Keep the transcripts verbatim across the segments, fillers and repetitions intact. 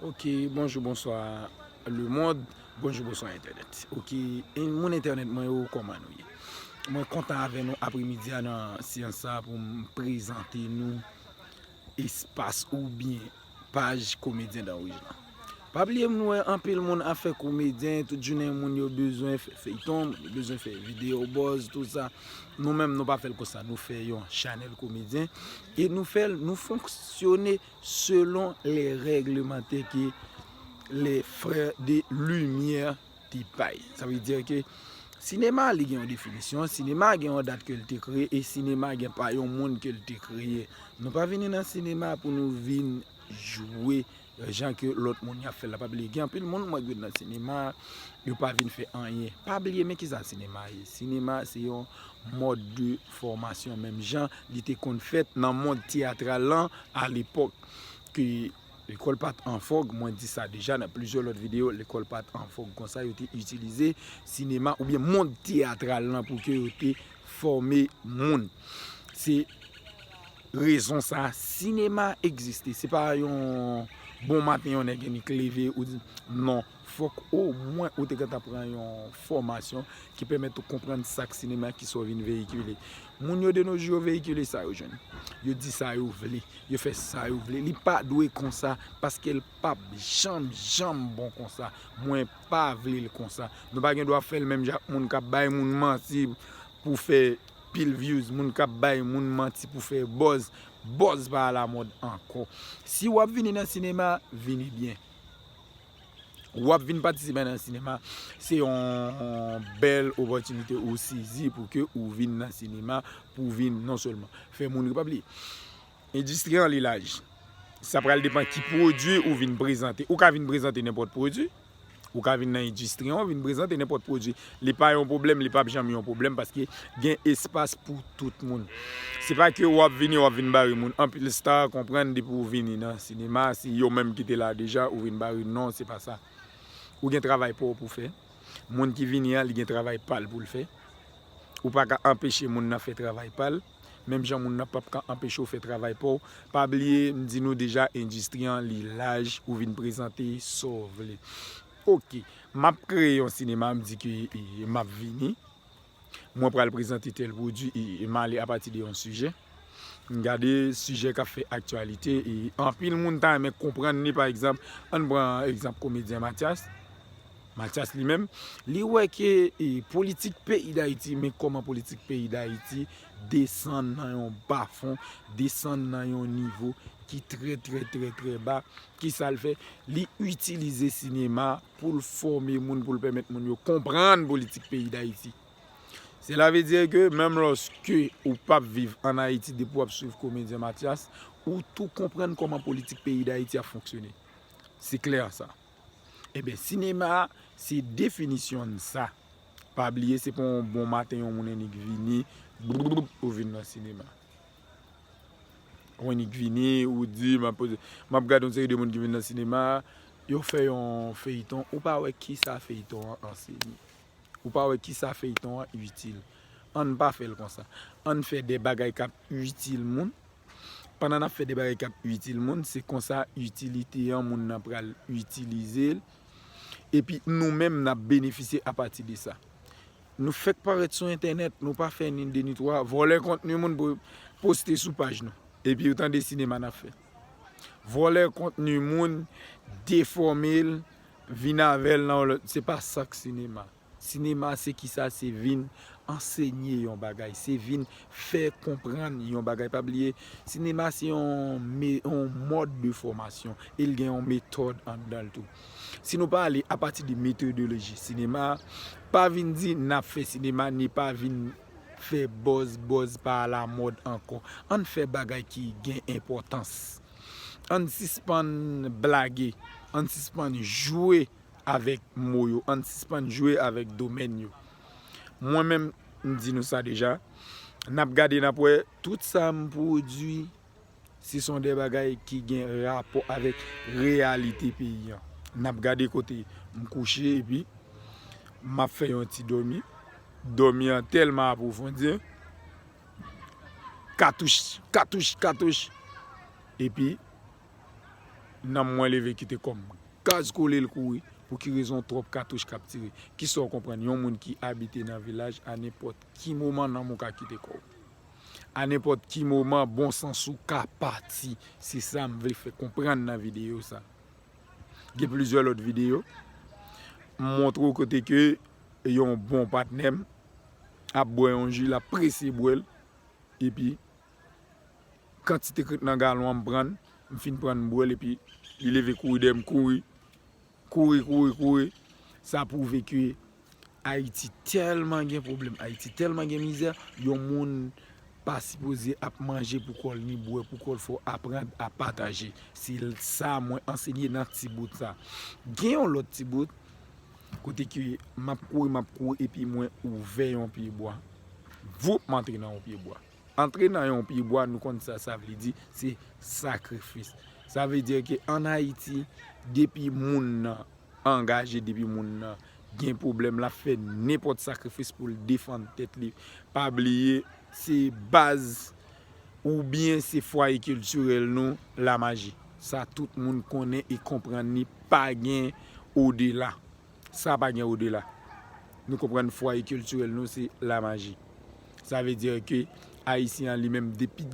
Ok, bonjou, bonswa lemonn, bonjou, bonswa entènèt. Ok, e moun entènèt mwen yo, kòman nou ye? Mwen kontan avè nou apremidi a nan seyans sa pou m prezante nou espas oubyen paj Komedyen Dan Wouj lan. Pa bliye m wè anpil moun ap fè komedyen, tout jounen moun yo bezwen fè feyton, moun yo bezwen fè videyo buzz, tout sa. Nou menm, nou pa fè l konsa, nou fè yon chanèl komedyen e nou fè l, nou fonksyone selon les règlements ke les frères de lumière te bay. Sa vle di ke sinema, li gen yon definisyon, sinema gen yon dat ke l te kreye, e sinema gen pa yon moun ke l te kreye. Nou pa vini nan sinema pou nou vin jwe jan ke lòt moun y ap fè l la. Pa bliye, gen anpil moun mwen k vin nan sinema, yo pa vin fè anyen. Pa bliye, men kisa sinema ye? Sinema, se yon mòd de fòmasyon, menm jan li te konn fèt nan mond teyatral lan, alepòk ke lekòl pa t an vòg, mwen di sa deja nan plizyè lòt videyo, lekòl pa t an vòg konsa, yo te itilize sinema oubyen mond teyatral lan pou ke yo te fòme moun. Se rezon sa, sinema egziste. Se pa yon bon maten yon nèg annik leve ou di, non, fòk omwen ou te gentan pran yon fòmasyon ki pèmèt ou konprann sa k sinema, kisa w vin veyikile. Moun yo de nos jours yo veyikile sa yo jwenn. Yo di sa yo vle, yo fè sa yo vle. Li pa dwe konsa, paske l p ap janm, janm bon konsa. Mwen pa vle l konsa. Nou pa gen dwa fè l menm jan ak moun k ap bay moun manti pou fè pil views, moun k ap bay moun manti pou fè buzz. Buzz pa alamòd ankò. Si w ap vini nan sinema, vini byen. W ap vin patisipe nan sinema, se yon bèl opòtinite ou sezi pou ke ou vin nan sinema, pou vin non sèlman fè moun ri. Pa bliye, endistri an li laj. Sa pral depann ki pwodui ou vin prezante. Ou ka vin prezante nenpòt pwodui. Ou ka vin nan endistri an, ou vin prezante nenpòt pwodui. Li pa yon pwoblèm, li p ap janm yon pwoblèm paske gen espas pou tout moun. Se pa ke w ap vini, w ap vin bare moun. Anpil star konprann depi w vini nan sinema, se yo menm ki te la deja, ou vin bare, non, se pa sa. Ou gen travay pa w pou fè. Moun ki vini an, li gen travay pa l pou l fè. Ou pa ka anpeche moun nan fè travay pa l. Menm jan moun nan p ap ka anpeche w fè travay pa w. Pa bliye, m di nou deja, endistri an, li laj, ou vin prezante sa w vle. Ok, m ap kreye yon sinema, m di ke, e, m ap vini. Mwen pral prezante tèl pwodui, e, e m ale apati de yon sijè. M gade sijè k ap fè aktyalite, e anpil moun ta renmen konprann li, pa egzanp, ann pran egzanp komedyen Mathias. Mathias li menm, li wè ke, e, politik peyi Dayiti, men kòman politik peyi Dayiti desann nan yon bafon, desann nan yon nivo ki trè, trè, trè, trè ba. Kisa l fè? Li itilize sinema pou l fòme moun, pou l pèmèt moun yo konprann politik peyi Dayiti. Sela vle di ke menm lòske ou p ap viv ann Ayiti, depi w ap swiv komedyen Mathias, ou tou konprann kòman politik peyi Dayiti ap fonksyone. Se klè sa. Ebyen, sinema, se definisyon sa. Pa bliye, se pa yon bon maten yon moun annik vini, boup, ou vin nan sinema. Ou annik vini, ou di, m ap poze, m ap gade yon seri de moun ki vin nan sinema, yo fè yon feyton, ou pa wè kisa feyton an ansenye. Ou pa wè kisa feyton an itil. Ann pa fè l konsa. Ann fè de bagay k ap itil moun. Pandan n ap fè de bagay k ap itil moun, se konsa itilite an, moun nan pral itilize l. Epi nou menm, n ap benefisye apati de sa. Nou fèk parèt sou entènèt, nou pa fè ni de ni twa, vòlè kontni moun pou poste sou paj nou. Epi ou tande sinema n ap fè. Vòlè kontni moun, defòme l, vin avè l nan yon lòt. Se pa sa k sinema. Sinema se kisa? Se vin ansenye yon bagay, se vin fè konprann yon bagay. Pa bliye, sinema se yon me-, yon mòd de fòmasyon e l gen yon metòd anndan l tou. Si nou pa ale apati de metodoloji sinema, pa vin di n ap fè sinema, ni pa vin fè buzz, buzz pa alamòd ankò. Ann fè bagay ki gen enpòtans. Ann sispann blage, ann sispann jwe avèk mo yo, ann sispann jwe avèk domèn yo. Mwen menm, m di nou sa deja, n ap gade, n ap wè, tout sa m pwodui, se son de bagay ki gen rapò avèk reyalite peyi an. N ap gade kote m kouche, epi m ap fè yon ti dòmi. Dòmi an tèlman apwofondi, katouch, katouch, katouch. Epi, Nanm mwen leve kite kò m. Gaz kole l kouri. Pou ki rezon? Twòp katouch k ap tire. Kisa w konprann? Yon moun ki abite nan vilaj, a nenpòt ki moman nanm ou ka kite kò w. A nenpòt ki moman bon sans ou ka pati. Se sa m vle fè konprann nan videyo sa. Gen plizyè lòt videyo. M montre w kote ke yon bon patnè m ap bwè yon ji, l ap prese bwè l. Epi, kantite krik nan galon an m pran, m fin pran m bwè l, epi li leve kouri dèyè m, kouri, kouri, kouri, kouri. Sa pwouve ke Ayiti tèlman gen pwoblèm, Ayiti tèlman gen mizè, yon moun pa sipoze ap manje pou kò l, ni bwè pou kò l, fò aprann a pataje. Se sa mwen ansenye nan ti bout sa. Gen yon lòt ti bout, kote ke m ap kouri, m ap kouri, epi mwen ouvè yon pye bwa. Voup, m antre nan yon pye bwa. Antre nan yon pye bwa, nou konn sa sa vle di, se sakrifis. Sa vle di ke ann Ayiti, depi moun nan angaje, depi moun nan gen pwoblèm, l ap fè nenpòt sakrifis pou l defann tèt li. Pa bliye, se baz oubyen se fwaye kiltirèl nou, lamaji. Sa tout moun konnen e konprann li, pa gen odela. Sa pa gen odela. Nou konprann fwaye kiltirèl nou se lamaji. Sa vle di ke Ayisyen an li menm, depi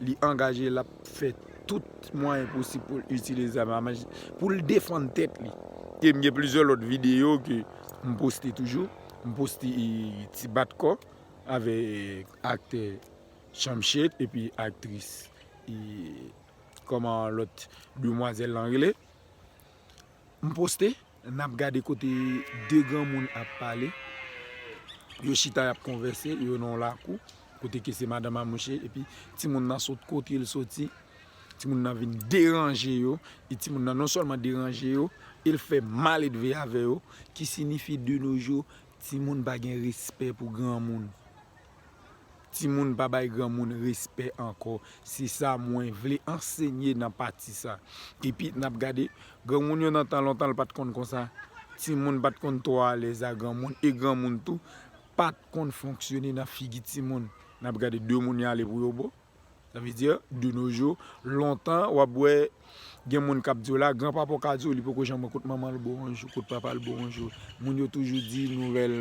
li angaje, l ap fè tout mwayen posib pou l itilize lamaji, pou l defann tèt li. E m gen plizyè lòt videyo ke m poste toujou. M poste, e, ti bat kò avèk aktè Chamchit epi aktris, e, kòman lòt demwazèl lan rele. M poste, n ap gade kote de granmoun ap pale. Yo chita, y ap konvèse, yo nan yon lakou, kote ke se madanm a mouche, epi timoun nan sot kote l soti. Timoun nan vin deranje yo, e timoun nan non sèlman deranje yo, e l fè maledve avè yo, ki siyifi de nos jours, timoun pa gen respè pou granmoun. Timoun pa bay granmoun respè ankò. Se sa mwen vle ansenye nan pati sa. Epi n ap gade, granmoun yo nan tan lontan, l pa t konn konsa. Timoun pa t konn twò alèz a granmoun, e granmoun tou pa t konn fonksyone nan figi timoun. N ap gade de moun y ale pou yo bo. Sa vle di, de nos jours, lontan, w ap wè gen moun k ap di w la, granpapa w ka di w li poko janm wè kote manman l bo yon jou, kote papa l bo yon jou. Moun yo toujou di nouvèl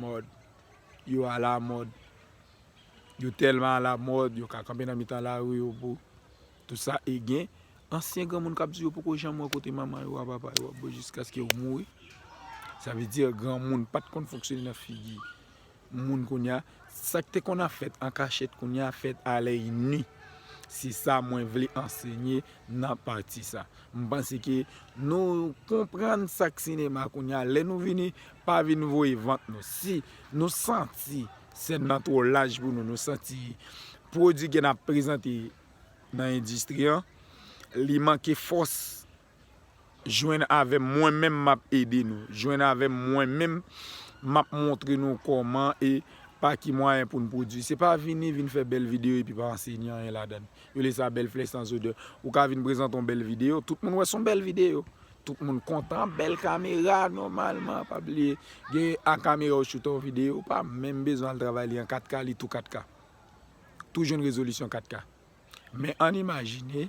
mòd. Yo alamòd. Yo tèlman alamòd, yo ka kanpe nan mitan lari yo bo. Tout sa, e gen ansyen granmoun k ap di yo poko janm wè kote manman yo a papa yo ap bo jiskaske yo mouri. Sa vle di, granmoun pa t konn fonksyone nan figi moun kounye a. Sa k te konn ap fèt an kachèt kounye a fèt alèyni. Se sa mwen vle ansenye nan pati sa. M panse ke nou konprann sa k sinema kounye a. Lè nou vini, pa vin voye vant nou. Si nou santi sèn nan twò laj pou nou, nou santi pwodui ke n ap prezante nan endistri an, li manke fòs, jwenn avè m, mwen menm m ap ede nou. Jwenn avè m, mwen menm m ap montre nou kòman e pa ki mwayen pou n pwodui. Se pa vini, vin fè bèl videyo epi pa ansenye anyen ladan l. Yo rele sa bèl flè sans odè. Ou ka vin prezante yon bèl videyo, tout moun wè se yon bèl videyo. Tout moun kontan, bèl kamera, nòmalman, pa bliye, gen a kamera ou choute yon videyo, ou pa menm bezwen al travay li an kat K, li tou kat K. Tou jwenn rezolisyon kat K. Men ann imajine,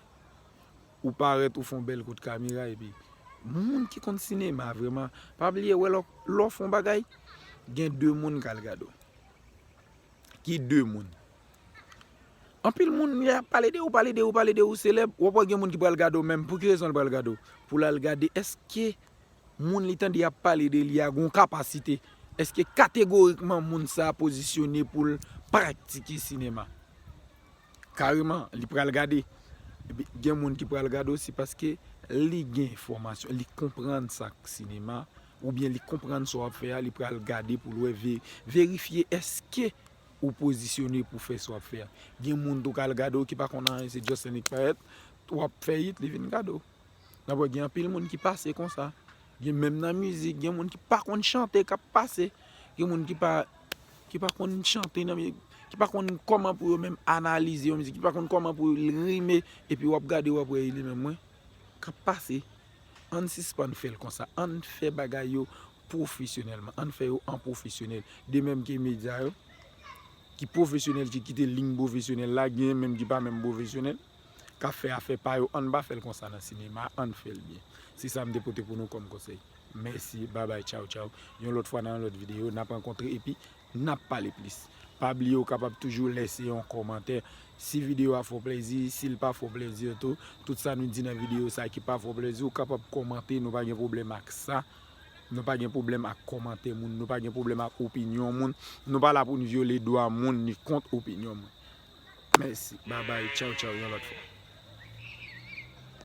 ou parèt, ou fè yon bèl kout kamera, epi moun ki konn sinema vrèman, pa bliye, wè lè w, lè w fè yon bagay, gen de moun k al gade w. Ki de moun? Anpil moun, lè y ap pale de ou, pale de ou, pale de ou, selèb, w ap wè gen moun ki pral gade w menm. Pou ki rezon l pral gade w? Pou l al gade èske moun li tande y ap pale de li a gen yon kapasite, èske kategorikman moun sa a pozisyone pou l pratike sinema? Kareman, li pral gade. Epi, gen moun ki pral gade w, se paske li gen enfòmasyon, li konprann sa k sinema, oubyen li konprann sa w ap fè a, li pral gade pou l wè, ve-, verifye èske ou pozisyone pou fè sa w ap fè a. Gen moun tou k al gade w ki pa konn anyen, se just annik parèt, w ap fè hit, li vin gade w. N ap wè gen anpil moun ki pase konsa. Gen menm nan mizik, gen moun ki pa konn chante k ap pase. Gen moun ki pa, ki pa konn chante nan mi-, ki pa konn kòman pou yo menm analize yon mizik, ki pa konn kòman pou l rime, epi w ap gade, w ap wè li menm, wi, k ap pase. Ann sispann fè l konsa. Ann fè bagay yo pwofesyonèlman. Ann fè yo an pwofesyonèl. De menm ke medya yo, ki pwofesyonèl, ki kite liy pwofesyonèl la, gen menm ki pa menm pwofesyonèl. k ap fè afè pa yo, ann pa fè l konsa nan sinema, ann fè l byen. Se sa m te pote pou nou kòm konsèy. Mèsi, babay, tchaw, tchaw. Yon lòt fwa nan yon lòt videyo, n ap rankontre epi n ap pale plis. Pa bliye ou kapab toujou lèse yon kòmantè. Si videyo a fè w plezi, si l pa fè w plezi tou, tout sa nou di nan videyo sa ki pa fè w plezi, ou kapab kòmante, nou pa gen pwoblèm ak sa. Nou pa gen pwoblèm ak kòmantè moun, nou pa gen pwoblèm ak opinyon moun. Nou pa la pou n vyole dwa moun ni kont opinyon moun. Mèsi, babay, tchaw, tchaw, yon lòt fwa.